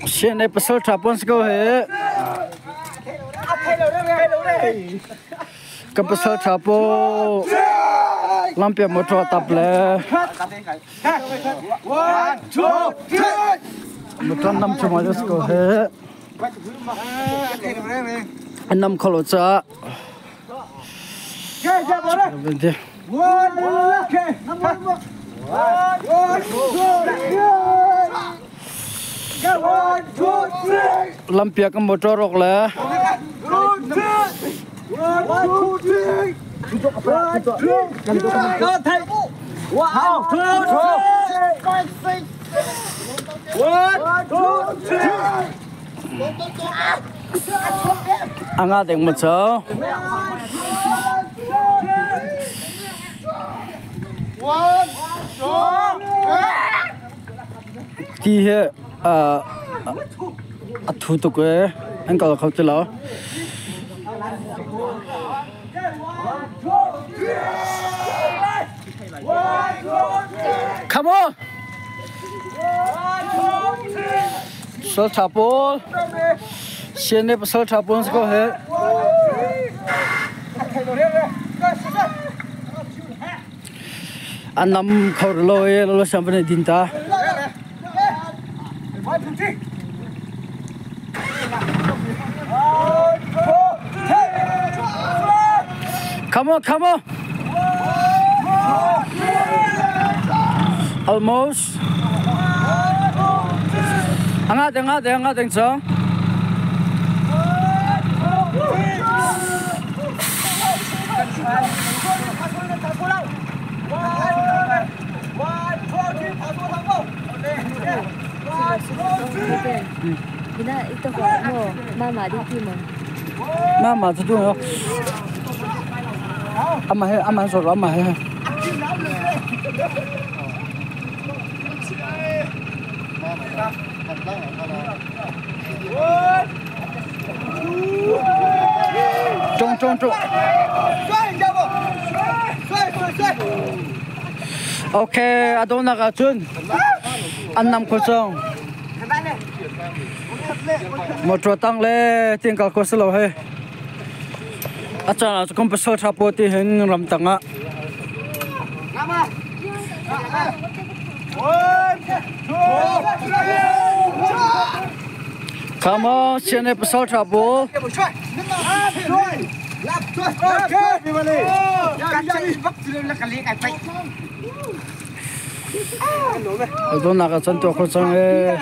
Sian pasal tha pon si ko he. Ka pasal tha po lampia motor tap le. Motor nam chuma si ko he. Nam kholo cha. Lampiak a motor rawk le A nga deng ma cho. Ti hi a thu tuk e an kal kho ti lo. Come on. Pasal ṭha pawl CNA pasal ṭha pawl si ko he. An nam kho lo i lo siam van din ta. Come on, come on. Almost. Anga deng, anga deng, anga deng chong. Mama cu tu amah he amah sor amah he. Trong trong trong. Ok, adon nak ahcun an nam kho cang. Motor tang le tingkal ko si lo he. A caan ah cun pasal tha paw ti hin ram tang ah. Come on, CNA pasal tha paw. Adon nak ah cun tuah kho cang ee.